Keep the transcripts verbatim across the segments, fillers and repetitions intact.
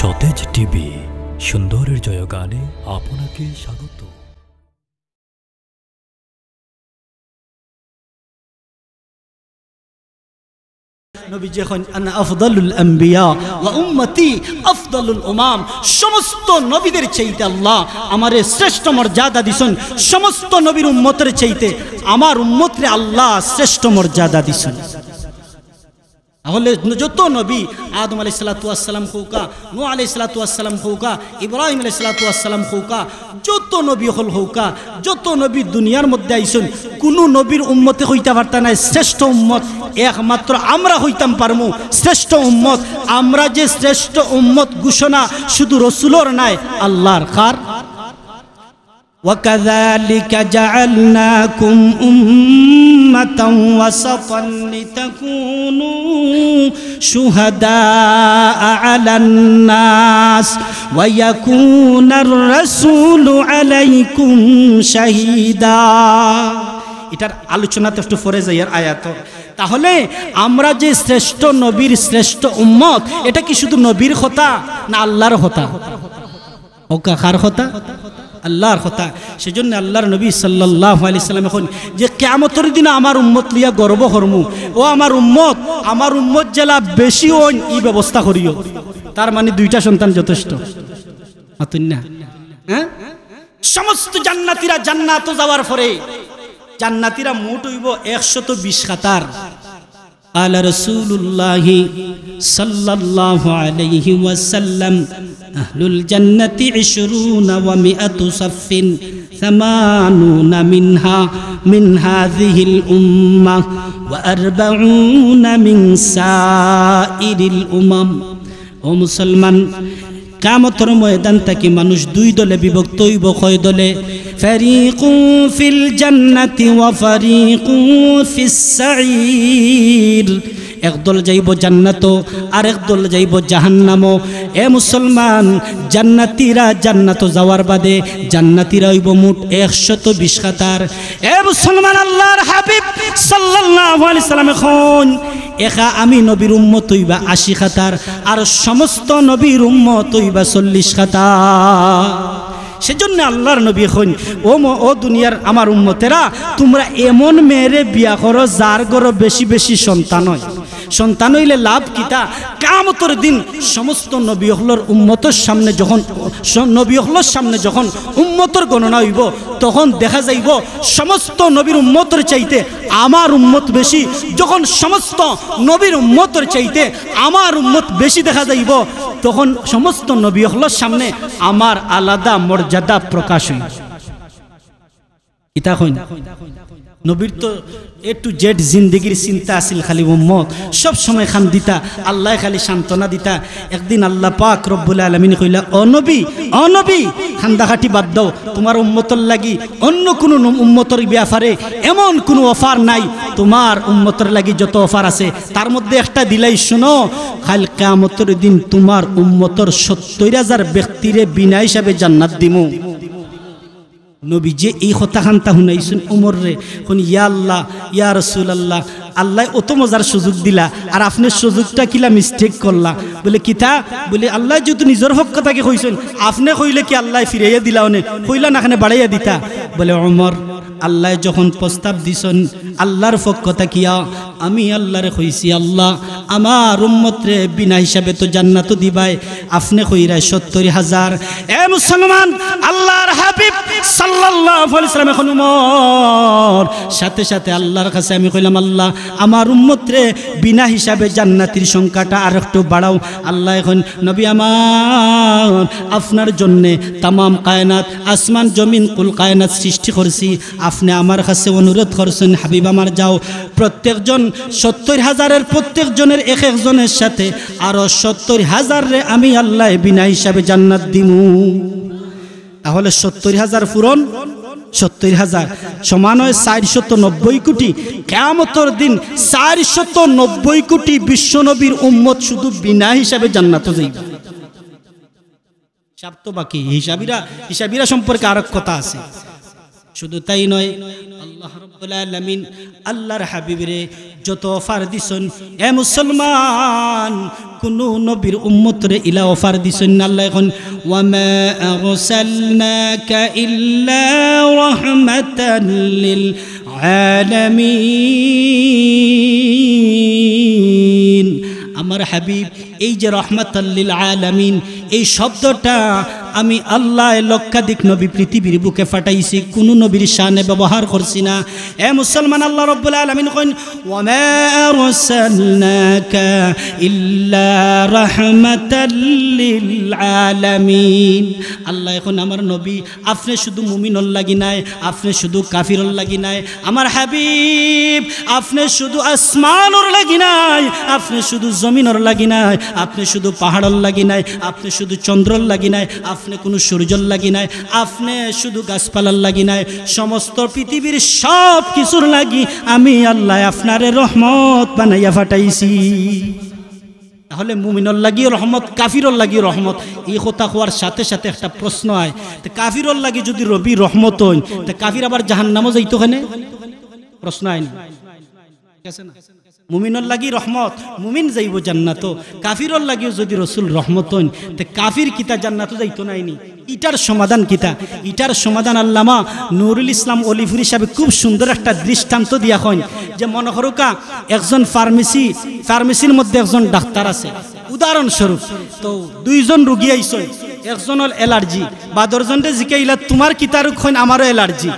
সতেজ টিভি, সুন্দরের জয়গানে আপনাকে স্বাগত। নবীজি কইন, "আনা আফদালুল আম্বিয়া ওয়া উম্মতি আফদালুল উমাম।" সমস্ত নবীদের চাইতে আল্লাহ আমারে শ্রেষ্ঠ মর্যাদা দিছইন, সমস্ত নবীর উম্মতের চাইতে আমার উম্মতরে আল্লাহ শ্রেষ্ঠ মর্যাদা দিছইন। তাহলে যত নবী, আদম আলাইহিস সালাতু ওয়াস সালাম কউক্কা, নূহ আলাইহিস সালাতু ওয়াস সালাম কউক্কা, ইব্রাহিম আলাইহিস সালাতু ওয়াস সালাম কউক্কা, যত নবী অকল কউক্কা, যত নবী দুনিয়ার মধ্যে আইছইন, কুনু নবীর উম্মতে কইতা পারতা নায় শ্রেষ্ঠ উম্মত, একমাত্র আমরা কইতাম পারমু শ্রেষ্ঠ উম্মত। আমরা যে শ্রেষ্ঠ উম্মত ঘোষণা শুধু রসুলর নায়, আল্লাহর। কার? وكذلك جعلناكم أمة وسطا لتكونوا شهداء على الناس ويكون الرسول عليكم شهيدا। এটার আলোচনাত একটু পরে যাইয়ার আয়াত। তাহলে আমরা যে শ্রেষ্ঠ নবীর শ্রেষ্ঠ উম্মত, এটা কি শুধু নবীর কথা না আল্লাহর কথা? কউক্কা, কার কথা? আল্লাহর কথা। সেজন্য আল্লাহর নবী সাল্লাল্লাহু আলাইহি সাল্লামে কইন যে, "কিয়ামতর দিন আমার উম্মত লইয়া গর্ব করমু। ও আমার উম্মত, আমার উম্মত যেলা বেশি অইন, ই ব্যবস্থা করিও।" তার মানে দুইটা সন্তান যথেষ্ট। মাতুন না? হ্যাঁ? সমস্ত জান্নাতীরা জান্নাতো যাওয়ার পরে জান্নাতীরা মোট অইবো একশত বিশ কাতার। قال رسول الله صلى الله عليه وسلم: أهل الجنة عشرون ومائة صف، ثمانون منها من هذه الأمة، وأربعون من سائر الأمم। ও মুসলমান, কিয়ামতর ময়দান থাকি মানুষ দুই দলে বিভক্ত অইবো। কয় দলে? فريق في الجنة وفريق في السعير। এক দল যাইবো জান্নাতো, আর এক দল যাইবো জাহান্নামো। এ মুসলমান, জান্নাতীরা জান্নাতো যাওয়ার বাদে জান্নাতীরা অইবো মোট একশত বিশ কাতার। এ মুসলমান, আল্লাহর হাবিব সাল্লাল্লাহু আলাইহি সাল্লামে কইন, একা আমি নবীর উম্মত অইবা আশি কাতার, আর সমস্ত নবীর উম্মত অইবা চল্লিশ কাতার। সেজন্য আল্লাহর নবী কইন, "ও ম-, ও দুনিয়ার আমার উম্মতেরা, তুমরা এমন মেয়েরে বিয়া করো, যার ঘরো বেশি বেশি সন্তান অয়।" সন্তান অইলে লাভ কিতা? কিয়ামতর দিন সমস্ত নবী অকলর উম্মতর সামনে যখন, স-, নবী অকলর সামনে যখন উম্মতর গণনা অইবো, তখন দেখা যাইবো সমস্ত নবীর উম্মতর চাইতে আমার উম্মত বেশি। যখন সমস্ত নবীর উম্মতর চাইতে আমার উম্মত বেশি দেখা যাইবো, তখন সমস্ত নবী অকলর সামনে আমার আলাদা মর্যাদা প্রকাশ অইবো। কিতা কইন? নবীর তো A to Z জিন্দেগির চিন্তা আছিল খালি উম্মত, সব সময় কান্দিতা, আল্লায় খালি সান্ত্বনা দিতা। একদিন আল্লাহ পাক রব্বুল আলামিন কইলা, "ও নবী, ও নবী, কান্দাকাটি বাদ দেও, তুমার উম্মতর লাগি অন্য কুনু নম-, উম্মতর ব্যাপারে এমন কুনু offer নাই, তুমার উম্মতর লাগি যত offer আছে তার মধ্যে একটা দিলাই। শুনো, কাইল কিয়ামতর দিন তুমার উম্মতর সত্তইর হাজার ব্যক্তিরে বিনা হিসাবে জান্নাত দিমু।" নবীজিয়ে ই কথাখানতা হুনাইছইন উমররে, কইন, "ইয়া আল্লাহ, ইয়া রাসূলুল্লাহ, আল্লায় অত মজার সুযোগ দিলা, আর আপনে সুযোগটা কিলা mistake করলা?" বলে, "কিতা?" বলে, "আল্লায় যেহেতু নিজর পক্ষ থাকি কইছইন, আপনে কইলে কি আল্লায় ফিরাইয়া দিলা অনে? কইলা না কেনে বাড়াইয়া দিতা?" বলে, "উমর, আল্লায় যখন প্রস্তাব দিছইন আল্লাহর পক্ষ থাকিয়া, আমি আল্লাহরে কইছি, 'আল্লাহ, আমার উম্মতরে বিনা হিসাবে তো জান্নাতো দিবায়, আপনে কইরায় সত্তইর হাজার।'" এ মুসলমান, আল্লাহর হাবিব সাল্লাল্লাহু আলাইহি ওয়াসাল্লাম, এখন উমর, সাথে সাথে আল্লাহর কাছে আমি কইলাম, "আল্লাহ, আমার উম্মতরে বিনা হিসাবে জান্নাতির সংখ্যাটা আর একটু বাড়াও।" আল্লাহ এখন, "নবী আমার, আপনার জন্যে তামাম কায়নাত, আসমান জমিন কুল কায়নাত সৃষ্টি করছি, আপনে আমার কাছে অনুরোধ করছইন, হাবিব আমার, যাও, প্রত্যেকজন সত্তইর হাজারের, প্রত্যেকজনের এক একজনের সাথে আরো সত্তইর হাজাররে আমি আল্লায় বিনা হিসাবে জান্নাত দিমু।" তাহলে সত্তইর হাজার পূরণ, সত্তইর হাজার সমান অয় চাইরশত নব্বই কোটি। কিয়ামতর দিন চাইরশত নব্বই কোটি বিশ্বনবীর উম্মত শুধু বিনা হিসাবে জান্নাতো যাইবো। হিসাব তো বাকি, হিসাবীরা, হিসাবীরা সম্পর্কে আরক কথা আছে। শুধু তাই নয়, আল্লাহ রাব্বুল আলামিন আল্লাহর হাবিবরে যত অফার দিছইন, এ মুসলমান, কুনু নবীর উম্মতরে ইলা অফার দিছইন না। আল্লায় কইন, "ওয়া মা আরসালনাকা ইল্লা রাহমাতাল লিল আলামিন।" আমার হাবিব, এই যে রহমাতাল লিল আলামিন, এই শব্দটা আমি আল্লায় লক্ষাধিক নবী পৃথিবীর বুকে পাঠাইছি, কুনু নবীর শানে ব্যবহার করছি না। এ মুসলমান, আল্লাহ রাব্বুল আলামিন কইন, "ওয়া মা আরসালনাকা ইল্লা রাহমাতাল লিল আলামিন।" আল্লায় কইন, "আমার নবী, আপনে শুধু মুমিনর লাগি নায়, আপনে শুধু কাফিরর লাগি নায়। আমার হাবিব, আপনে শুধু আসমানর লাগি নায়, আপনে শুধু জমিনর লাগি নায়, আপনে শুধু পাহাড়র লাগি নায়, আপনে শুধু চন্দ্রর লাগি নায়, আপনে কুনু সূর্যর লাগি নায়, আপনে শুধু গাছপালার লাগি নায়, সমস্ত পৃথিবীর সব কিছুর লাগি আমি আল্লায় আপনারে রহমত বানাইয়া পাঠাইছি।" তাহলে মুমিনর লাগিও রহমত, কাফিরর লাগিও রহমত। এই কথা কওয়ার সাথে সাথে একটা প্রশ্ন আয়, তে কাফিরর লাগি যদি নবী রহমত অইন, তে কাফির আবার জাহান্নামো যাইতো কেনে? প্রশ্ন আয় নি? ঠিক আছে না? মুমিনর লাগি রহমত, মুমিন যাইবো জান্নাতো, কাফিরর লাগিও যদি রসুল রহমত অইন, তে কাফির কিতা জান্নাতো যাইতো নায় নি? ইটার সমাধান কিতা? ইটার সমাধান আল্লামা নুরুল ইসলাম অলিপুরী সাহেব খুব সুন্দর একটা দৃষ্টান্ত দিয়া কইন যে, মনো করুক্কা, একজন ফার্মেসি, ফার্মেসির মধ্যে একজন ডাক্তার আছে, উদাহরণস্বরূপ। তো দুইজন রুগী আইছইন, একজনর অ্যালার্জি, বাদর জনরে জিকাইলা, "তুমার কিতা রোগ?" কইন, "আমারও অ্যালার্জি।"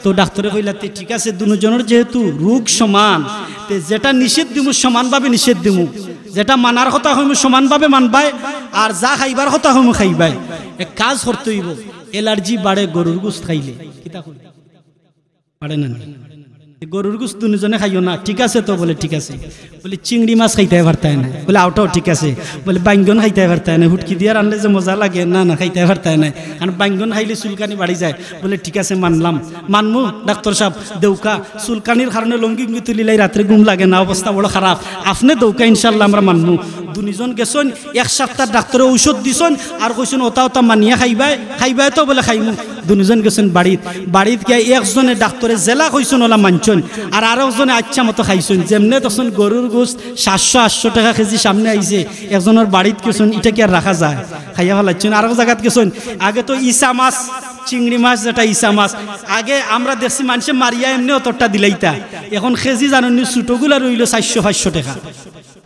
তো ডাক্তরে কইলা, "তে ঠিক আছে, দুনুজনর যেহেতু রোগ সমান, তে যেটা নিষেধ দিমু সমানভাবে নিষেধ দিমু, যেটা মানার কথা কইমু সমানভাবে মানবায়, আর যা খাইবার কথা কইমু খাইবায়। এক কাজ করতে অইবো, অ্যালার্জি বাড়ে গরুর গোস্ত খাইলে।" কিতা কইন? পারে না নি? "গরুর গোস্ত দুনুজনে খাইও না, ঠিক আছে তো?" বলে, "ঠিক আছে।" বলে, "চিংড়ি মাছ খাইতায় পারতায় নায়?" বলে, "অউটাও ঠিক আছে।" বলে, "বাইঙ্গন খাইতায় পারতায় নায়, হুটকি দিয়া রানলে যে মজা লাগে, না না, খাইতায় পারতায় নায়, কারণ বাইঙ্গন খাইলে চুলকানি বাড়ি যায়।" বলে, "ঠিক আছে, মানলাম, মানমু ডাক্তর সাব, দেউক্কা, চুলকানির কারণে লুঙ্গি উঙ্গি তুলিলাই, রাত্রে ঘুম লাগে না, অবস্থা বড় খারাপ, আপনে দেউক্কা, ইনশাআল্লাহ আমরা মানমু।" দুনুজন গেছইন, এক সাপ্তা ডাক্তরে ঔষধ দিছইন, আর কইছইন, "অতা অতা মানিয়া খাইবায়, খাইবায় তো?" বলে, "খাইমু।" দুনুজন গেছইন বাড়িত, বাড়িত গিয়া একজনে ডাক্তরে যেলা কইছইন অলা মানছইন, আর আরকজনে আইচ্ছা মতো খাইছইন। যেমনে দেখছইন গরুর গোস্ত সাতশো আটশো টেকা কেজি সামনে আইছে, একজনর বাড়িত গেছইন, ইটা কি আর রাখা যায়? খাইয়া ফালাইছইন। আরক জাগাত গেছইন, আগে তো ইছা মাছ, চিংড়ি মাছ যেটা ইছা মাছ, আগে আমরা দেখছি মানষে মারিয়া এমনে অতটা দিলাইতা, এখন কেজি জানইন নি, ছোটগুলা রইলো চাইরশো পাঁচশো টেকা।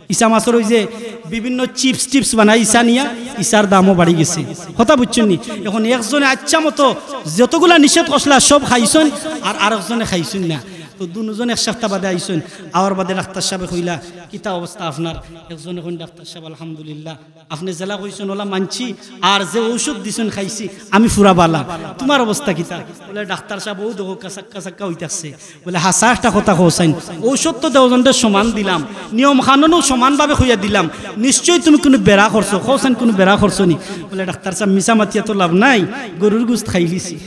ইছা মাছর ওই যে বিভিন্ন চিপস টিপস বানায় ইছা নিয়া, ইছার দামও বাড়ি গেছে। কথা বুঝছইন নি? এখন একজনে আইচ্ছা মতো যতগুলা নিষেধ করছিলা সব খাইছইন, আর আরকজনে খাইছইন না। তো দুনুজন এক সাপ্তা বাদে আইছইন, আওয়ার বাদে ডাক্তর সাবে কইলা, "কিতা অবস্থা আপনার?" একজনে কইন, "ডাক্তর সাব, আলহামদুলিল্লাহ, আপনে যেলা কইছইন অলা মানছি, আর যে ঔষধ দিছইন খাইছি, আমি পুরা বালা। তুমার অবস্থা কিতা?" বলে, "ডাক্তর সাব, অউ দেখউক্কা, চাক্কা চাক্কা অইতাছে।" বলে, "হাছা একটা কথা কও চাইন, ঔষধ তো দুইজনরে সমান দিলাম, নিয়ম কানুনও সমানভাবে কইয়া দিলাম, নিশ্চয় তুমি কুনু বেড়া করছো, কও চাইন কুনু বেড়া করছো নি?" বলে, "ডাক্তর সাব, মিছা মাতিয়া তো লাভ নাই, গরুর গোস্ত খাইলিছি,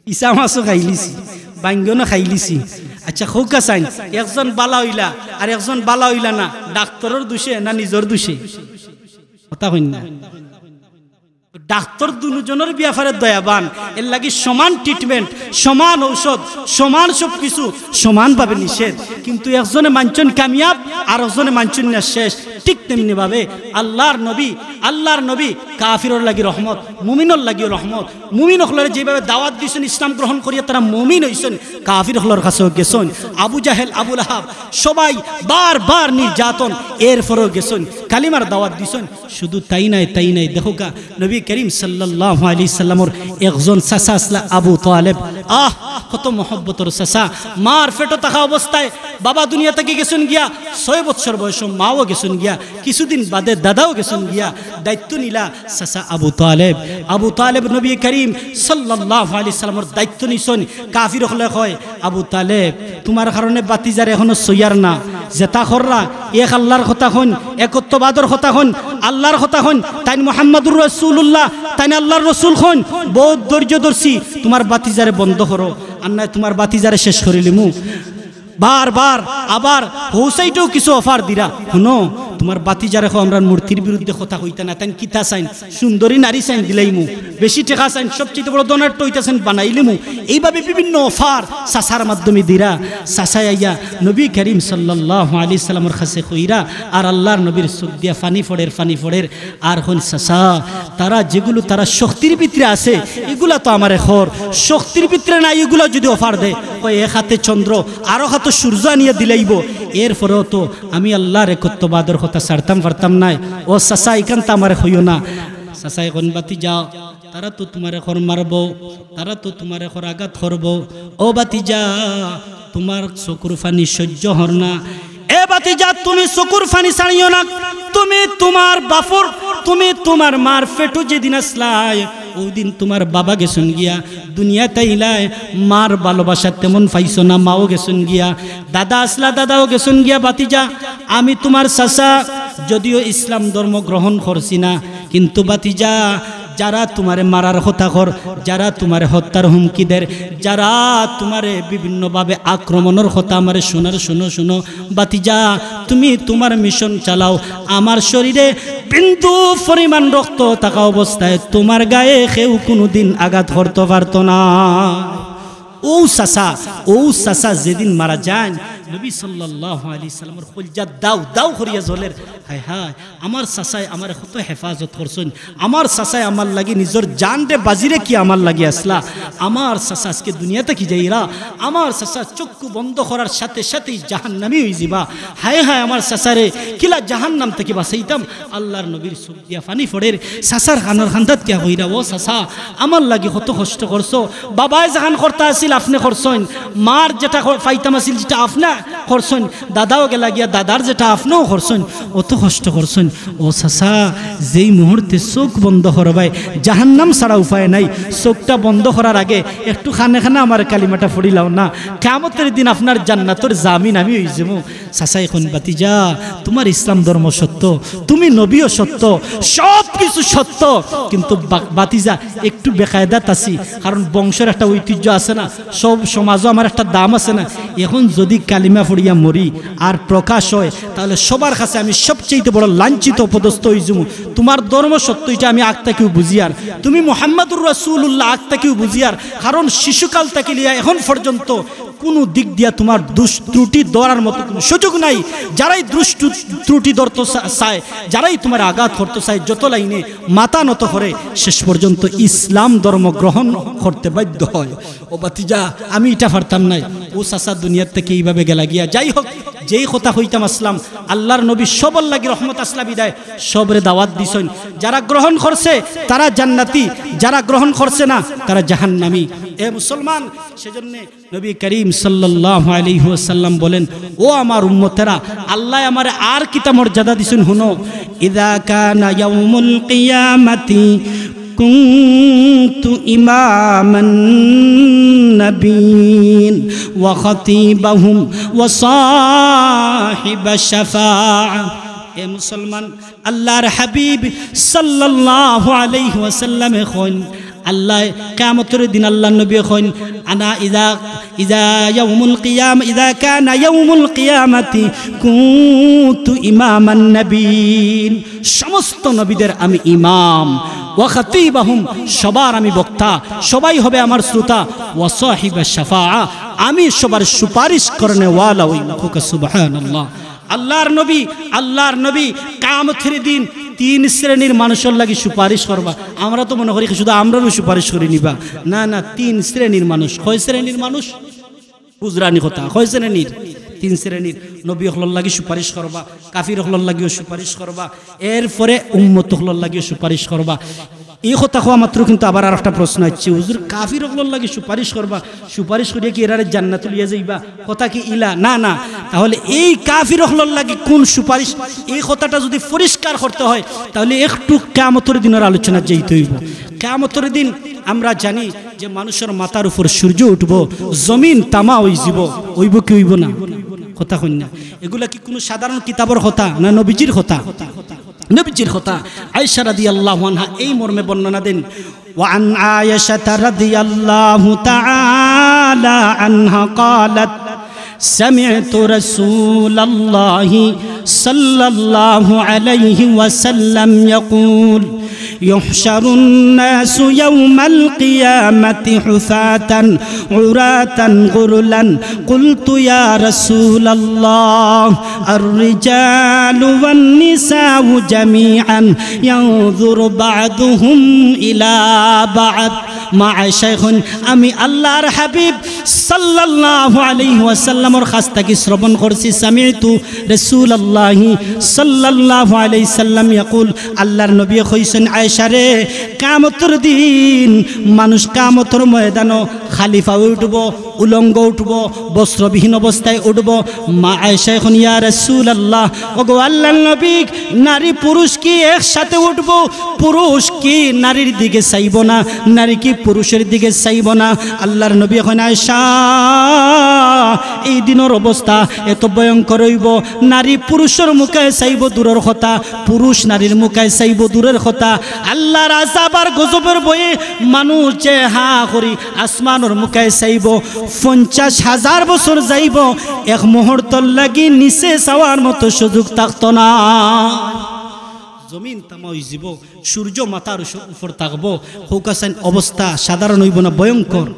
ইছা মাছও খাইলিছি, বাইঙ্গনও খাইলিছি। আইচ্ছা, কউক্কা চাইন, একজন বালা অইলা আর একজন বালা অইলা না, ডাক্তরর দোষে না নিজর দোষে?" কথা কইন না। ডাক্তর দুনুজনর ব্যাপারে দয়াবান, এরলাগি সমান ট্রিটমেন্ট, সমান ঔষধ, সমান সব কিছু, সমানভাবে নিষেধ। কিন্তু একজনে মানছইন কামিয়াব, আরকজনে মানছইন না শেষ। ঠিক তেমনিভাবে আল্লার নবী, আল্লার নবী কাফিরর লাগি রহমত, মুমিনর লাগিও রহমত। মুমিন অকলরে যেভাবে দাওয়াত দিছইন, ইসলাম গ্রহণ করিয়া তারা মুমিন অইছইন, কাফির অকলর কাছেও গেছইন। আবু জাহেল, আবু লাহাব, সবাই বারবার নির্যাতন, এরপরেও গেছইন, কালিমার দাওয়াত দিছইন। শুধু তাই নায়, তাই নায়, দেখউক্কা, নবী করিম সাল্লাল্লাহু আলাইহি সাল্লামর একজন চাচা আছলা আবু তালেব। আহ, কত মহব্বতর চাচা। মার পেটো থাকা অবস্থায় বাবা দুনিয়া থাকি গেছইন গিয়া, ছয় বৎসর বয়সো মাও গেছইন গিয়া, কিছুদিন বাদে দাদাও গেছইন গিয়া, দায়িত্ব নিলা চাচা আবু তালেব। আবু তালেব নবী করিম সাল্লাল্লাহু আলাইহি সাল্লামর দায়িত্ব নিছইন। কাফির অকলে কয়, "আবু তালেব, তুমার কারণে ভাতিজারে এখনো সইয়ার না, যেতা কররা, এক আল্লার কথা কইন, একত্ববাদর কথা কইন, আল্লার কথা কইন, তাইন মুহাম্মাদুর রাসূলুল্লাহ, তাইন আল্লার রসুল কইন, বউত ধৈর্য ধরছি, তুমার ভাতিজারে বন্ধ করো, আর নায় তুমার ভাতিজারে শেষ করিলিমু।" বারবার আবার হউ সাইডেও কিছু অফার দিরা, হুনো, তুমার ভাতিজারে কও, আমরার মূর্তির বিরুদ্ধে কথা কইতা না, তাইন কিতা চাইন, সুন্দরী নারী চাইন দিলাইমু, বেশি টেকা চাইন, সবচেয়ে বড় ধনাঢ্য অইতা চাইন বানাইলিমু।" এইভাবে বিভিন্ন অফার চাচার মাধ্যমে দিরা। চাচায় আইয়া নবী করিম সাল্লাল্লাহু আলাইহি সাল্লামর কাছে কইরা, আর আল্লাহর নবীর চউখ দিয়া পানি পড়ের, পানি পড়ের, আর কইন, "চাচা, তারা যেগুলো তারা শক্তির ভিতরে আছে, এগুলা তো আমারে কর, শক্তির ভিতরে নাই, এগুলা যদি অফার দেয়, কয়, এক হাতে চন্দ্র, আরো হাতে সূর্য আনিয়া দিলাইবো, এরপরেও তো আমি আল্লাহর একত্ববাদর কথা ছাড়তাম পারতাম নায়। ও চাচা, ইখান তো আমারে কইও না।" চাচায় কইন, "ভাতিজা, তারা তো তুমারে কর মারবো, তারা তো তুমারে কর আঘাত করবো। ও ভাতিজা, তুমার চকুর পানি সহ্য অর না। এ ভাতিজা, তুমি চকুর পানি ছাড়িও না। তুমি তুমার বাপর, তুমি তুমার মার পেটো যেদিন আছলায়, অউ দিন তুমার বাবা গেছইন গিয়া, দুনিয়াত আইলায়, মার ভালোবাসা তেমন পাইছো না, মাও গেছইন গিয়া, দাদা আছলা, দাদাও গেছইন গিয়া। ভাতিজা, আমি তুমার চাচা, যদিও ইসলাম ধর্ম গ্রহণ করছি না, কিন্তু ভাতিজা, যারা তুমারে মারার কথা কর, যারা তুমারে হত্যার হুমকি দের, যারা তুমারে বিভিন্নভাবে আক্রমণর কথা আমারে শোনার, শুনো, শুনো, ভাতিজা, তুমি তুমার মিশন চালাও। আমার শরীরে বিন্দু পরিমাণ রক্ত থাকা অবস্থায় তুমার গায়ে কেউ কুনুদিন আঘাত করতো পারতো না।" অউ চাচা, অউ চাচা যেদিন মারা যাইন, নবী সাল্লাল্লাহু আলাইহি সাল্লামর কলিজা দাউ দাউ করিয়া জ্বলের। হায় হায়, আমার চাচায় আমারে কত হেফাজত করছইন, আমার চাচায় আমার লাগি নিজর জানরে বাজি রাখিয়া আমার লাগি আছলা, আমার চাচা আজকে দুনিয়া থাকি যাইরা, আমার চাচার চক্ষু বন্ধ করার সাথে সাথেই জাহান্নামী অইযিবা। হায় হায়, আমার চাচারে কিলা জাহান্নাম থাকি বাঁচাইতাম। আল্লাহর নবীর চউখ দিয়া পানি পড়ের, চাচার কানর কান্দাত গিয়া কইরা, "ও চাচা, আমার লাগি কত কষ্ট করছো, বাবায় যেখান করতা আছিল আপনে করছইন, মার যেটা কর-, পাইতাম আছিল যেটা আপনে করছইন, দাদাও গেলা গিয়া দাদার যেটা আপনেও করছইন, অত কষ্ট করছইন।" ও চাচা, যেই মুহূর্তে চউখ বন্ধ করবায়, জাহান্নাম ছাড়া উপায় নাই, চউখটা বন্ধ করার আগে একটু কানে কানে আমার কালিমাটা পড়িলাও না, কিয়ামতর দিন আপনার জান্নাতর জামিন আমি অইযিমু। চাচায় কইন, "ভাতিজা, তুমার ইসলাম ধর্ম সত্য, তুমি নবীও সত্য, সব কিছু সত্য, কিন্তু বা-, ভাতিজা, একটু বেকায়দাত আছি, কারণ বংশর একটা ঐতিহ্য আছে না, সব সমাজও আমার একটা দাম আছে না। এখন যদি কালিমা পড়িয়া মরি আর প্রকাশ হয়, তাহলে সবার কাছে আমি সবচেয়ে বড় লাঞ্ছিত অপদস্থ অইযিমু। তুমার ধর্ম সত্য, ইটা আমি আগ থাকিউ বুঝিয়ার, তুমি মুহাম্মাদুর রাসূলুল্লাহ আগ থাকিউ বুঝিয়ার, কারণ শিশুকাল থাকি লইয়া এখন পর্যন্ত কুনু দিক দিয়া তুমার দুষ ত্রুটি ধরার মতো কুনু সুযোগ নাই। যারাই দুষ ত্রু-, ত্রুটি ধরতো চা-, চায়, যারাই তুমারে আঘাত করতো চায়, যত লাইনে মাথা নত করে, শেষ পর্যন্ত ইসলাম ধর্ম গ্রহণ করতে বাধ্য হয়।" ও ভাতিজা, আমি ইটা পারতাম নায়। অউ চাচা দুনিয়ার থাকি এইভাবে গেলা গিয়া। যাই হোক, যেই কথা কইতাম আছলাম, আল্লাহর নবী সবর লাগি রহমত আছলা বিদায় সবরে দাওয়াত দিছইন। যারা গ্রহণ করছে তারা জান্নাতি, যারা গ্রহণ করছে না তারা জাহান্নামী। এ মুসলমান, সেজন্য নবী করিম সাল্লাল্লাহু আলাইহি ওয়াসাল্লাম বলেন, "ও আমার উম্মতেরা, আল্লায় আমারে আর কিতা মর্যাদা দিছইন হুনো, ইযা কানা ইয়াউমুল কিয়ামাতি কুনতু ইমামান নাবিয়্যিন ওয়া খাতিবাহুম ওয়া সাহিবা শাফাআ।" এ মুসলমান, আল্লাহর হাবিব সাল্লাল্লাহু আলাইহি ওয়াসাল্লামে কইন, আল্লায় কিয়ামতর দিন আল্লাহর নবী কইন, "আনা ইযা, ইযা ইয়াউমুল কিয়াম, ইযা কানা ইয়াউমুল কিয়ামাতি কুনতু ইমামান নাবিয়্যিন।" সমস্ত নবীদের আমি ইমাম, ওয়া খাতিবাহুম, সবার আমি বক্তা, সবাই হবে আমার শ্রোতা, ওয়া সাহিবা শাফাআ, আমি সবার সুপারিশ করনেওয়ালা অইমু। সুবহানাল্লাহ। আল্লাহর নবী, আল্লাহর নবী কিয়ামতর দিন তিন শ্রেণীর মানুষর লাগি সুপারিশ করবা। আমরা তো মনে করি শুধু আমরারউ সুপারিশ করি নিবা। না, না, তিন শ্রেণীর মানুষ। কয় শ্রেণীর মানুষ? বুঝরানি কথা। কয় শ্রেণীর? তিন শ্রেণীর। নবী অকলর লাগি সুপারিশ করবা, কাফির অকলর লাগিও সুপারিশ করবা, এরপরে উম্মত অকলর লাগিও সুপারিশ করবা। এই কথা কওয়া মাত্র কিন্তু আবার আরেকটা প্রশ্ন আসছে, "হুজুর, কাফির অকলর লাগি সুপারিশ করবা, সুপারিশ করিয়া কি এরারে জান্নাত লইয়া যাইবা? কথা কি ইলা?" না, না। তাহলে এই কাফির অকলর লাগি কোন সুপারিশ, এই কথাটা যদি পরিষ্কার করতে হয়, তাহলে একটু কিয়ামতর দিনর আলোচনা যাইতে অইবো। কিয়ামতর দিন আমরা জানি যে মানুষর মাথার উপর সূর্য উঠবো, জমিন তামা অইযিবো, অইবো কি অইবো না? কথা কইন না। এগুলা কি কোনো সাধারণ কিতাবর কথা না নবীজির কথা? নবীজির কথা। আয়েশা রাদিয়াল্লাহু আনহা এই মর্মে বর্ণনা দেন, "ওয়া আন আয়েশাতা রাদিয়াল্লাহু তাআলা আনহা ক্বালাত, سمعت رسول الله صلى الله عليه وسلم يقول: يحشر الناس يوم القيامة حفاة عراة غرلا. قلت: يا رسول الله، الرجال والنساء جميعا؟ ينظر بعضهم إلى بعض. মা আয়েশায় কইন, আমি আল্লাহর হাবিব সাল্লাল্লাহু আলাইহি ওয়াসাল্লামর কাছ থাকি শ্রবণ করছি, سمعت رسول الله صلى الله عليه وسلم يقول, আল্লাহর নবীয়ে কইছইন, আয়েশা রে, কিয়ামতর দিন মানুষ কিয়ামতর ময়দানো খালি পাও উঠবো, উলঙ্গ উঠবো, বস্ত্রবিহীন অবস্থায় উঠবো। মা আয়েশায় কইন, ইয়া রাসূলুল্লাহ, ওগো আল্লাহর নবী, নারী পুরুষ কি একসাথে উঠবো? পুরুষ কি নারীর দিকে চাইবো না? নারী কি পুরুষের দিকে চাইবো না? আল্লাহর নবীয়ে কইন, আয়েশা, এই দিনর অবস্থা এত ভয়ঙ্কর অইবো, নারী পুরুষর মুখায় চাইবো দূরর কথা, পুরুষ নারীর মুখায় চাইবো দূরর কথা। আল্লাহর আযাব আর গজবর ভয়ে মানুষ যে হা করি আসমানর মুখায় চাইবো, পঞ্চাশ হাজার বছর যাইবো, এক মুহূর্তর লাগি নিচে চাওয়ার মতো সুযোগ থাকতো না। জমিন তামা অইযিবো, সূর্য মাথার উস-, উপর থাকবো। কউক্কা চাইন, অবস্থা সাধারণ অইবো না, ভয়ঙ্কর।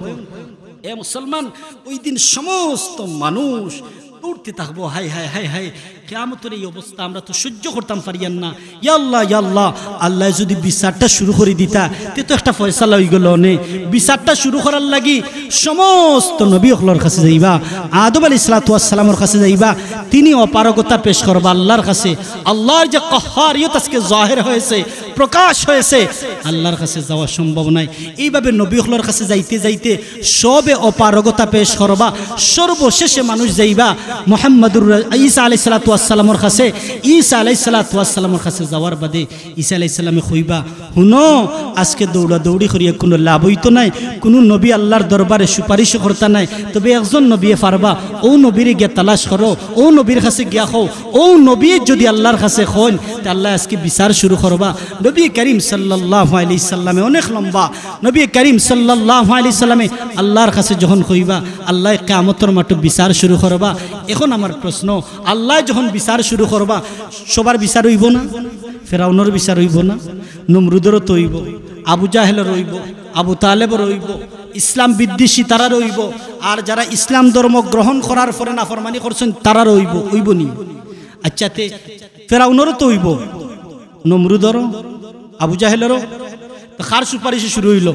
এ মুসলমান, ওই দিন সমস্ত মানুষ দৌড়তে থাকবো, হায় হায় হায় হায়, কিয়ামতর এই অবস্থা আমরা তো সহ্য করতাম পারিয়ার না। ইয়া আল্লাহ, ইয়া আল্লাহ, আল্লায় যুদি বিচারটা শুরু করি দিতা, তে তো একটা ফয়সালা অইগেলো অনে। বিচারটা শুরু করার লাগি সমস্ত নবী অকলর কাছে যাইবা, আদম আলাইহিস সালাতু ওয়াস সালামর কাছে যাইবা, তিনি অপারগতা পেশ করবা আল্লাহর কাছে। আল্লাহর যে কাহহারিয়ত আজকে জাহির হয়েছে, প্রকাশ হয়েছে, আল্লাহর কাছে যাওয়া সম্ভব নায়। এইভাবে নবী অকলর কাছে যাইতে যাইতে সবে অপারগতা পেশ করবা। সর্বশেষে মানুষ যাইবা মুহাম্মাদুর রা-, ঈসা আলাইহিস সালাতু ওয়াস সালামর কাছে। ঈসা আলাইহিস সালাতু ওয়াস সালামর কাছে যাওয়ার বাদে ঈসা আলাইহিস সালামে কইবা, হুনো, আজকে দৌড়াদৌড়ি করিয়া কুনু লাভ অইতো নায়, কুনু নবী আল্লাহর দরবারে সুপারিশ করতা নায়, তবে একজন নবীয়ে পারবা, অউ নবীরে গিয়া তালাশ করো, অউ নবীর কাছে গিয়া কও, অউ নবীয়ে যুদি আল্লাহর কাছে কইন, তে আল্লায় আজকে বিচার শুরু করবা। নবী করিম সাল্লাল্লাহু আলাইহি সাল্লামে অনেক লম্বা, নবী করিম সাল্লাল্লাহু আলাইহি সাল্লামে আল্লাহর কাছে যখন কইবা, আল্লায় কিয়ামতর মাঠো বিচার শুরু করবা। এখন আমার প্রশ্ন, আল্লায় যখন বিচার শুরু করবা, সবার বিচার অইবো না? ফেরাউনর বিচার অইবো না? নমরুদরও তো অইবো, আবু জাহেলর অইবো, আবু তালেবর অইবো, ইসলাম বিদ্বেষী তারারও অইবো, আর যারা ইসলাম ধর্ম গ্রহণ করার পরে নাফরমানি করছইন তারারও অইবো, অইবো নি? আচ্ছা, তে ফেরাউনরও তো অইবো, নমরুদরও, আবু জাহেলরও। তো কার সুপারিশে শুরু অইলো?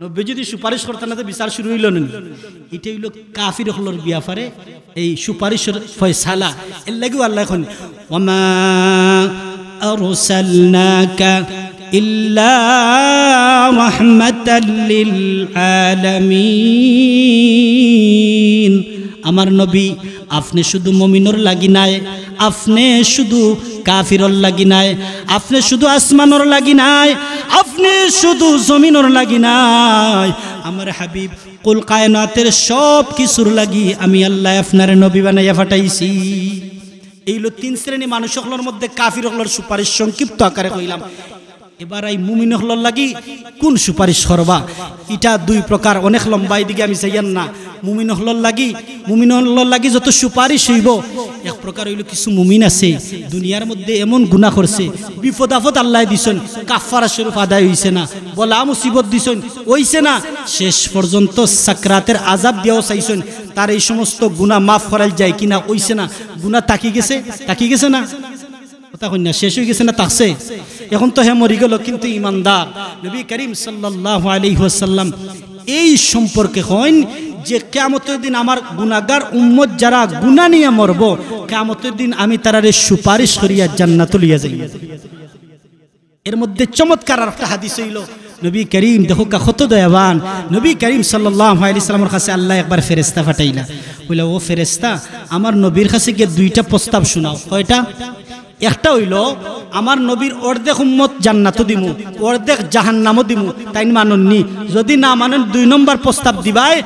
নবী যুদি সুপারিশ করতা না, তে বিচার শুরু অইলো না নি? ইটা অইলো কাফির অকলর ব্যাপারে এই সুপারিশর ফয়সালা। এর লাগিও আল্লায় কইন, "ওয়ামা আরসালনাকা ইল্লা রাহমাতাল লিল আলামিন।" আমার নবী, আপনে শুধু মুমিনর লাগি নায়, আপনে শুধু কাফিরর লাগি নায়, আপনে শুধু আসমানর লাগি নায়, আপনে শুধু জমিনর লাগি নায়। আমার হাবিব, কুল কায়নাতের সব কিছুর লাগি আমি আল্লায় আপনারে নবী বানাইয়া পাঠাইছি। এই অইলো তিন শ্রেণী মানুষ অকলর মধ্যে কাফির অকলর সুপারিশ, সংক্ষিপ্ত আকারে কইলাম। এবার এই মুমিন অকলর লাগি কুন সুপারিশ করবা? ইটা দুই প্রকার, অনেক লম্বা, এদিকে আমি যাইয়ার না। মুমিন অকলর লাগি, মুমিন অকলর লাগি যত সুপারিশ অইবো, এক প্রকার অইলো কিছু মুমিন আছে, দুনিয়ার মধ্যে এমন গুনা করছে, বিপদ আপদ আল্লায় দিছইন, কাফফারা স্বরূপ আদায় অইছে না, বালা মুসিবত দিছইন, অইছে না, শেষ পর্যন্ত সাকরাতের আযাব দিয়াও চাইছইন, তার এই সমস্ত গুনা মাফ করাইল যায় কিনা, অইছে না, গুনা থাকি গেছে, থাকি গেছে না? কথা কইন না, শেষ অইগেছে না থাকছে? এখন তো হে মরিগেলো, কিন্তু ইমানদার। নবী করিম সাল্লাল্লাহু আলাইহি ওয়াসাল্লাম এই সম্পর্কে কইন যে, কিয়ামতর দিন আমার গুনাগার উম্মত যারা গুনা নিয়া মরবো, কিয়ামতর দিন আমি তারারে সুপারিশ করিয়া জান্নাতো লইয়া যাইমু। এর মধ্যে চমৎকার আরেকটা হাদিস অইলো, নবী করিম, দেখউক্কা কত দয়াবান, নবী করিম সাল্লাল্লাহু আলাইহি ওয়াসাল্লামর কাছে আল্লায় একবার ফেরেশতা পাঠাইলা, কইলা, "ও ফেরেশতা, আমার নবীর কাছে গিয়া দুইটা প্রস্তাব শুনাও।" কয়টা? একটা অইলো, আমার নবীর অর্ধেক উম্মত জান্নাতো দিমু, অর্ধেক জাহান্নামো দিমু, তাইন মানইন নি? যদি না মানইন, দুই নম্বর প্রস্তাব দিবায়,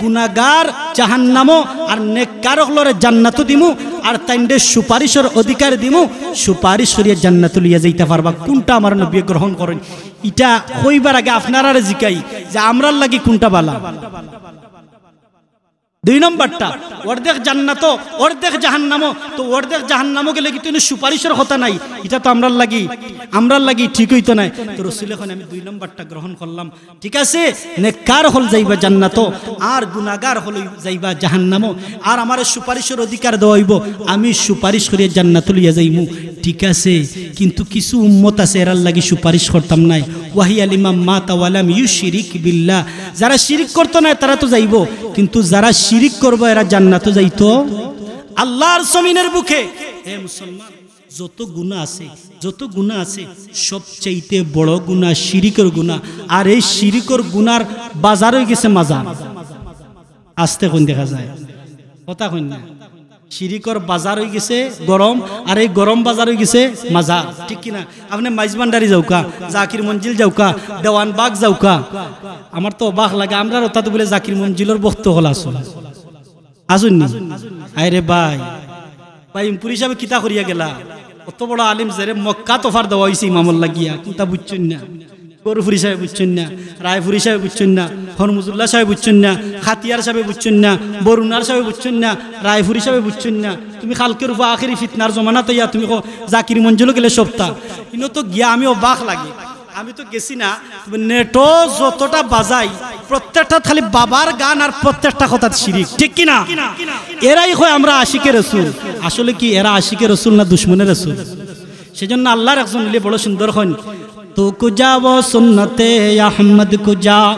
গুনাগার জাহান্নামো আর নেককার অকলরে জান্নাতো দিমু, আর তাইনরে সুপারিশর অধিকার দিমু, সুপারিশ করিয়া জান্নাতো লইয়া যাইতা পারবা। কুনটা আমার নবীয়ে গ্রহণ করইন? ইটা কইবার আগে আপনারারে জিকাই যে আমরার লাগি কুনটা বালা। দুই নম্বরটা, অর্ধেক জান্নাতো, অর্ধেক জাহান্নামো। তো অর্ধেক জাহান্নামো গেলে কিতা ইনো সুপারিশর কথা নাই? ইটা তো আমরার লাগি, আমরার লাগি ঠিক অইতো নায়। তো রসুলে কইন, আমি দুই নম্বরটা গ্রহণ করলাম, ঠিক আছে? নেককার অকল যাইবা জান্নাতো, আর গুনাগার অকল যাইবা জাহান্নামো। আর আমারে সুপারিশর অধিকার দেওয়া অইবো, আমি সুপারিশ করিয়া জান্নাতো লইয়া যাইমু, ঠিক আছে? কিন্তু কিছু উম্মত আছে, এরার লাগি সুপারিশ করতাম নায়। ওয়াহিয়া লিমান মাতা ওয়ালাম ইউশরিক বিল্লাহ। যারা শিরিক করতো নায়, তারা তো যাইবো, কিন্তু যারা শিরিক করবো, এরা জান্নাতো যাইতো। আল্লাহর জমিনের বুকে, হে মুসলমান, যত গুনাহ আছে, যত গুনাহ আছে, সবচাইতে বড় গুনাহ শিরিকর গুনাহ। আর এই শিরিকর গুনার বাজার অইগেছে মাজার। আস্তে কইন দেখা যায়, কথা কইন না। শিরিকর বাজার অইগেছে গরম, আর এই গরম বাজার অইগেছে মাজার, ঠিক কি না? আপনে মাইজভান্ডারি যাউক্কা, জাকির মঞ্জিল যাউক্কা, দেওয়ানবাগ যাউক্কা, আমার তো অবাক লাগে, আমরার অতাত বুলে জাকির মঞ্জিলর ভক্ত অকল আছইন, আছইন নি? আরে ভাই, বাইমপুরি সাবে কিতা করিয়া গেলা? অত বড় আলিম, যেরে মক্কাত offer দেওয়া অইছে ইমামর লাগিয়া, কুনতা বুঝছইন না? গহরপুরি সাবে বুঝছইন না, রায়পুরি সাবে বুঝছইন না, হরমুজুল্লাহ সাবে বুঝছইন না, খাতিয়ার সাবে বুঝছইন না, বরুণার সাবে বুঝছইন না, রায়পুরি সাবে বুঝছইন না। তুমি কালকের উপর আখেরি ফিতনার জমানাত আইয়া তুমি কও জাকির মঞ্জিলো গেলে সবতা। ইনো তো গিয়া আমি অবাক লাগে। আমি তো গেছি না, তুমি নেটো যতটা বাজাই, প্রত্যেকটাত খালি বাবার গান আর প্রত্যেকটা কথাত শিরিক, ঠিক কি না? এরাই কয় আমরা আশিকে রসুল। আসলে কি এরা আশিকে রসুল না দুশমনে রসুল? সেজন্য আল্লাহর একজন অলিয়ে বড় সুন্দর কইন, "তু কুজা ও সুন্নতে আহমদ কুজা,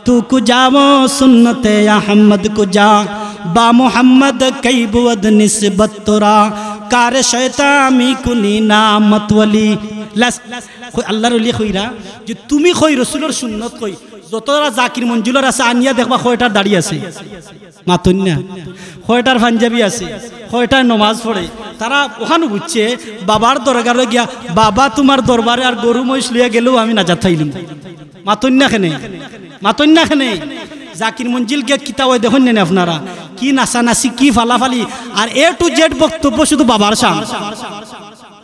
তু কুজা ও সুন্নতে আহমদ কুজা, বা মোহাম্মদ কই বুয়দ নিসবত তোরা, কার শয়তামি কুনি না মতওয়ালি।" লাস-, কই-, আল্লাহর অলিয়ে কইরা যে তুমি কই রসুলর সুন্নত কই, যতরা জাকির মঞ্জিলর আছে আনিয়া দেখবা কয়টার দাড়ি আছে। মাতইন না। কয়টার পাঞ্জাবি আছে, কয়টায় নমাজ পড়ে। তারা অখানউ বুঝছে, বাবার দরবারো গিয়া, "বাবা তুমার দরবারে আর গরু মহিষ লইয়া গেলেউ আমি নাজাত পাইলিমু।" মাতইন না কেনে? মাতইন না কেনে? জাকির মঞ্জিল গিয়া কিতা অয় দেখইন না নি আপনারা? কি নাচানাচি, কি ফালাফালি, আর A to Z বক্তব্য শুধু বাবার শান।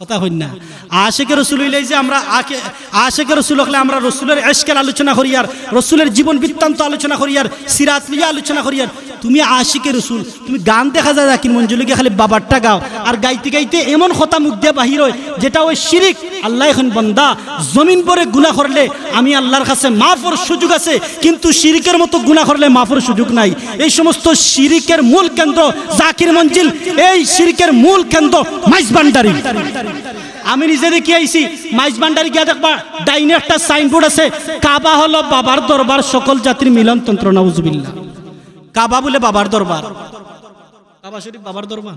কথা কইন না। আশিকে রসুল অইলে যে আমরা আকে-, আশিকে রসুল অকলে আমরা রসুলর ইশকর আলোচনা করিয়ার, রসুলর জীবন বৃত্তান্ত আলোচনা করিয়ার, সিরাত লইয়া আলোচনা করিয়ার। তুমি আশিকে রসুল, তুমি গান দেখা যায় জাকির মঞ্জিলো গিয়া খালি বাবারটা গাও, আর গাইতে গাইতে এমন কথা মুখ দিয়া বাহির অয় যেটা অয় শিরিক। আল্লায় কইন, "বান্দা, জমিন ভরে গুনা করলে আমি আল্লাহর কাছে মাফর সুযোগ আছে, কিন্তু শিরিকর মতো গুনা করলে মাফর সুযোগ নাই।" এই সমস্ত শিরিকর মূল কেন্দ্র জাকির মঞ্জিল, এই শিরিকর মূল কেন্দ্র মাইজভান্ডারি। আমি নিজে দেখি আইছি, মাইজভান্ডারি গিয়া দেখবা, ডাইনে একটা সাইনবোর্ড আছে, "কাবা হলো বাবার দরবার, সকল জাতির মিলন তন্ত্র।" নাউজুবিল্লাহ। কাবা বুলে বাবার দরবার, কাবা শরীফ বাবার দরবার।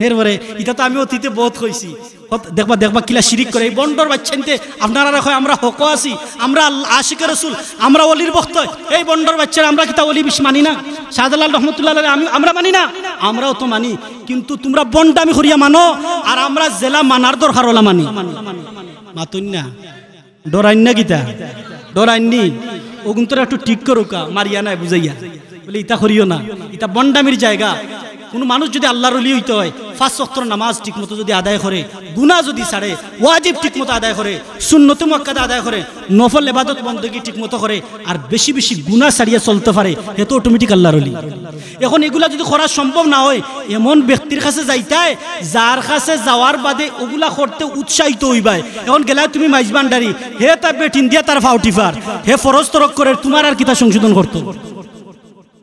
এরপরে ইটা তো আমি অতীতে বউত কইছি। কত-, দেখবা, দেখবা কিলা শিরিক করে। এই বন্ডর বাইচ্চাইন্তে আপনারারে কয়, "আমরা হকো আছি, আমরা আল-, আশিকে রসুল, আমরা অলির ভক্ত।" এই বন্ডর বাইচ্চারা আমরা কিতা অলি বেশি মানি না? শাহজালাল রহমতুল্লাহ আলাইহি আমি, আমরা মানি না? আমরাও তো মানি, কিন্তু তুমরা বন্ডামি করিয়া মানো, আর আমরা যেলা মানার দরকার অলা মানি। মাতইন না। ডরাইন না কিতা? ডরাইন নি? অগুন্তরে একটু ঠিক করউক্কা, মারিয়া নায় বুঝাইয়া। বুলে, "ইতা করিও না, ইতা বন্ডামির জাগা।" কুনু মানুষ যুদি আল্লাহর অলি অইতে অয়, পাঁচ ওয়াক্তর নামাজ ঠিকমতো যুদি আদায় করে, গুনা যুদি ছাড়ে, ওয়াজিব ঠিকমতো আদায় করে, সুন্নতে মুআক্কাদা আদায় করে, নফল ইবাদত বন্দেগি ঠিকমতো করে, আর বেশি বেশি গুনা ছাড়িয়া চলতে পারে, হে তো automatic আল্লাহর অলি। এখন এগুলা যুদি করা সম্ভব না অয়, এমন ব্যক্তির কাছে যাইতায়, যার কাছে যাওয়ার বাদে অগুলা করতে উৎসাহিত অইবায়। এখন গেলায় তুমি মাইজভান্ডারি, হে তা বেটিন দিয়া তার ফাও টিপার, হে ফরজ তরক করের, তুমার আর কিতা সংশোধন করতো?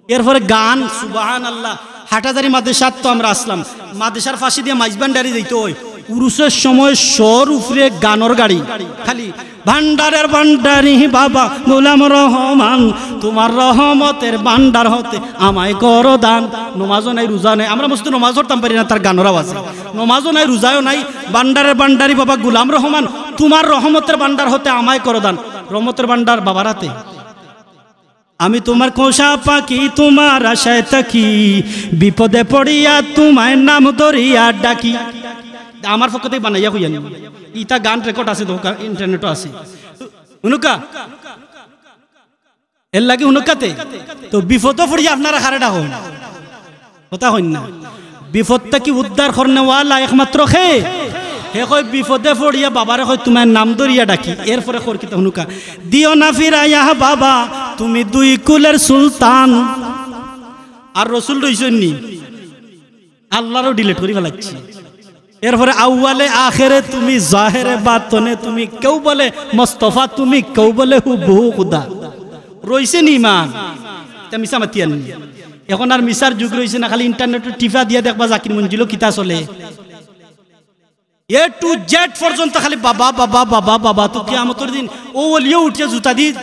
এরপরে গান, সুবহানাল্লাহ। হাটহাজারী মাদ্রাসাত তো আমরা আছলাম, মাদ্রাসার পাশে দিয়া মাইজভান্ডারি যাইতে অয়, উরুসের সময় শোর উপরে গানর গাড়ি, খালি "ভান্ডারের ভান্ডারি বাবা গোলাম রহমান, তুমার রহমতের ভান্ডার হতে আমায় করো দান।" নমাজও নাই, রোজা নাই, আমরা মসজিদো নমাজ পড়তাম পারি না তার গানর আওয়াজে। নমাজও নাই, রোজাও নাই, "ভান্ডারের ভান্ডারি বাবা গোলাম রহমান, তুমার রহমতের ভান্ডার হতে আমায় করো দান।" রহমতের ভান্ডার বাবার হাতে। "আমি তুমার পোষা পাখি, তুমার আশায় থাকি, বিপদে পড়িয়া তুমায় নাম ধরিয়া ডাকি।" তা আমার পক্ষ থাকি বানাইয়া কইয়ার নি। ইতা গান রেকর্ড আছে, তো ইন্টারনেটও আছে। হুনউক্কা, এরলাগি হুনউক্কাতে। তো বিপদো পড়িয়া আপনারা কারে ডাকইন? কথা কইন না। বিপদ থাকি উদ্ধার করনেওয়ালা একমাত্র কে? হে কয়, বিপদে পড়িয়া বাবারে কয়, তুমার নাম ধরিয়া ডাকি। এরপরে কর কিতা হুনউক্কা, দিও না ফিরাইয়া বাবা, তুমি দুই কুলের সুলতান। আর রসুল রইছইন নি? আল্লারেও ডিলিট করি ফালাইছি। এরপরে আউয়ালে আখেরে তুমি, জাহেরে বাতনে তুমি, কেউ বলে মোস্তফা তুমি, কেউ বলে হুবহু খুদা। রইছে নি ইমান? ইতা মিছা মাতিয়ার নি। এখন আর মিছার যুগ রইছে না, খালি ইন্টারনেটো টিপা দিয়া দেখবা জাকির মঞ্জিলো কিতা চলে। A to Z পর্যন্ত খালি বাবা, বাবা, বাবা, বাবা। তো কিয়ামতর দিন অউ অলিও উঠিয়া জুতা দি,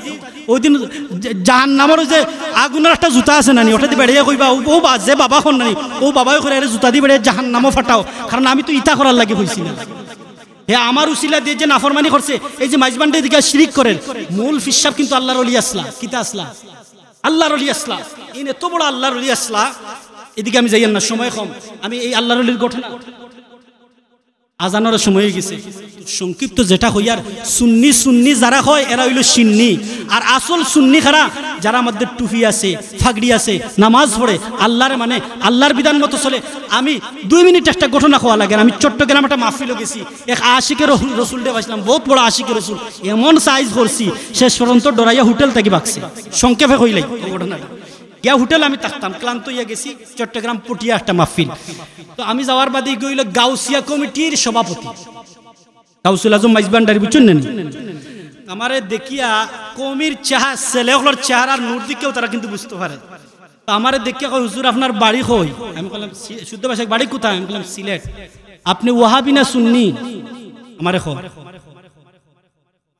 অউ দিন জা-, জাহান্নামর অউ যে আগুনর একটা জুতা আছে না নি, ওটা দি বেড়াইয়া কইবা, "ও, ও বা-, যে বাবা কর না নি, অউ বাবায় কইরা এরে জুতা দি বেড়াইয়া জাহান্নামো ফাটাও, কারণ আমি তো ইতা করার লাগি কইছি না।" হে আমার উছিলা দিয়া যে নাফরমানি করছে, এই যে মাইজভান্ডারিয়ে ইদিকা শিরিক করের, মূল ফিরসাব কিন্তু আল্লার অলি আছলা। কিতা আছলা? আল্লার অলি আছলা। ইন এত বড় আল্লার অলি আছলা, এদিকে আমি যাইয়ার না, সময় কম। আমি এই আল্লার অলির ঘটনা, আজানর সময় অইগেছে। সংক্ষিপ্ত যেটা কইয়ার, সুন্নি সুন্নি যারা কয়, এরা অইলো সিন্নি। আর আসল সুন্নি কারা? যারা মাথাত টুপি আছে, ফাগড়ি আছে, নামাজ পড়ে, আল্লারে মানে, আল্লার বিধান মতো চলে। আমি দুই মিনিট একটা ঘটনা কওয়া লাগে, আমি চট্টগ্রাম একটা মাহফিলো গেছি, এক আশিকে রসুল, রসুলরে পাইছলাম, বউত বড় আশিকে রসুল, এমন সাইজ করছি, শেষ পর্যন্ত ডরাইয়া হোটেল থাকি ভাগছে। সংক্ষেপে কইলাই অউ ঘটনাটা। গিয়া হোটেল আমি থাকতাম, ক্লান্ত অইয়া গেছি, চট্টগ্রাম পটিয়া একটা মাহফিল। তো আমি যাওয়ার বাদে গিয়া অইলো গাউসিয়া কমিটির সভাপতি, গাউসুল আজম মাইজভান্ডারি, বুঝছইন না নি? আমারে দেখিয়া কওমির চেহা-, ছেলে অকলর চেহারার নূর দেখিয়াউ তারা কিন্তু বুঝতো পারে। তো আমারে দেখিয়া কয়, "হুজুর, আপনার বাড়ি কই?" আমি কইলাম, "সি-, শুদ্ধ ভাষায় বাড়ি কোথায়?" আমি কইলাম, "সিলেট।" "আপনি ওয়াহাবি না সুন্নি?" আমারে কয়।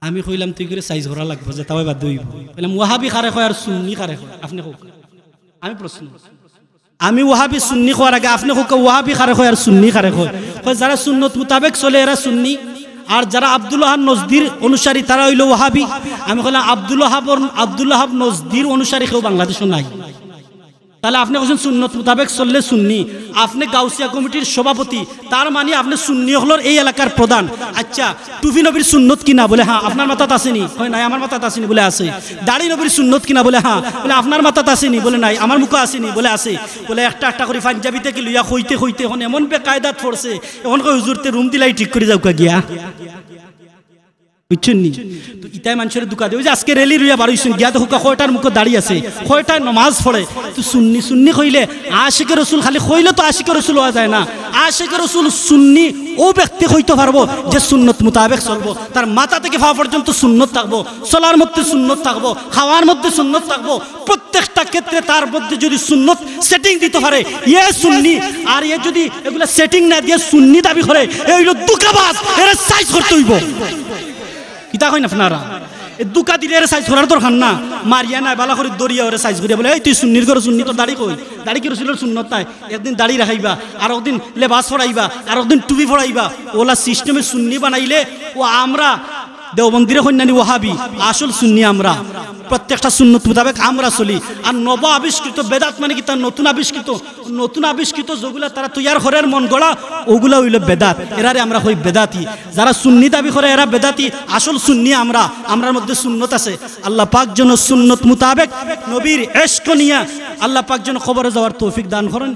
আমি কইলাম, "তুই করে সাইজ করা লাগবো, যেতা অয় বাদ অইবো।" কইলাম, "ওয়াহাবি কারে কয় আর সুন্নি কারে কয়? আপনে কউক্কা।" আমি প্রশ্ন, আমি ওয়াহাবি সুন্নি কওয়ার আগে আপনে কউক্কা, ওয়াহাবি কারে কয় আর সুন্নি কারে কয়? কয়, "যারা সুন্নত মোতাবেক চলে এরা সুন্নি, আর যারা আব্দুল ওয়াহাব নজদির অনুসারী তারা অইলো ওয়াহাবি।" আমি কইলাম, "আব্দুল ওয়াহাব, আব্দুল ওয়াহাব নজদির অনুসারী কেউ বাংলাদেশো নাই।" তাইলে আপনে কইছইন সুন্নত মোতাবেক চললে সুন্নি, আপনে গাউসিয়া কমিটির সভাপতি, তার মানে আপনে সুন্নি অকলর এই এলাকার প্রধান। আচ্ছা, টুপি নবীর সুন্নত কি না? বলে, "হ্যাঁ।" "আপনার মাথাত আছে নি?" কয়, "নাই, আমার মাথাত আছে নি।" বলে, "আছে।" "দাড়ি নবীর সুন্নত কি না?" বলে, "হ্যাঁ।" বলে, "আপনার মাথাত আছে নি?" বলে, "নাই, আমার মুখো আছে নি।" বলে, "আছে।" বলে, একটা একটা করি পাঞ্জাবি থাকি লইয়া কইতে কইতে এখন এমন বেকায়দাত পড়ছে, এখন কয়, "হুজুর, তে রুম দিলাই ঠিক করি যাউক্কা গিয়া।" বুঝছইন নি? তো ইতায় মানষরে ধুকা দেয়। অউ যে আজকে র‍্যালি লইয়া বার অইছইন, গিয়া দেখউক্কা কয়টার মুখো দাড়ি আছে, কয়টায় নমাজ পড়ে। তো সুন্নি সুন্নি কইলে আশিকে রসুল খালি কইলে তো আশিকে রসুল অওয়া যায় না। আশিকে রসুল সুন্নি অউ ব্যক্তি কইতো পারবো যে সুন্নত মোতাবেক চলবো, তার মাথা থাকি পাও পর্যন্ত সুন্নত থাকবো, চলার মধ্যে সুন্নত থাকবো, খাওয়ার মধ্যে সুন্নত থাকবো, প্রত্যেকটা ক্ষেত্রে তার মধ্যে যদি সুন্নত সেটিং দিতো পারে, এ সুন্নি। আর এ যদি এগুলা সেটিং না দিয়া সুন্নি দাবি করে, এ অইলো ধুকাবাজ, এরে সাইজ করতে অইবো। কিতা কইন আপনারা? এ ধুকা দিলে এরে সাইজ করার দরকার না, মারিয়া নায়, ভালা করি ধরিয়া ওরে সাইজ করিয়া বলে, "এই তুই সুন্নির ঘরো সুন্নি, তোর দাড়ি কই? দাড়ি কি রসুলর সুন্নত নায়? একদিন দাড়ি রাখাইবা, আরক দিন লেবাস পড়াইবা, আরক দিন টুপি পড়াইবা।" অউলা সিস্টেমে সুন্নি বানাইলে অউ আমরা দেওবন্দিরে কইন না নি ওয়াহাবি, আসল সুন্নি আমরা। প্রত্যেকটা সুন্নত মোতাবেক আমরা চলি। আর নব আবিষ্কৃত বেদাত মানে কিতা? নতুন আবিষ্কৃত, নতুন আবিষ্কৃত যেগুলা তারা তৈয়ার করের মন গড়া, অগুলা অইলো বেদাত। এরারে আমরা কই বেদাতি। যারা সুন্নি দাবি করে এরা বেদাতি, আসল সুন্নি আমরা, আমরার মধ্যে সুন্নত আছে। আল্লাহ পাক যেন সুন্নত মোতাবেক নবীর ইশক নিয়া আল্লাহ পাক যেন কবরে যাওয়ার তৌফিক দান করইন।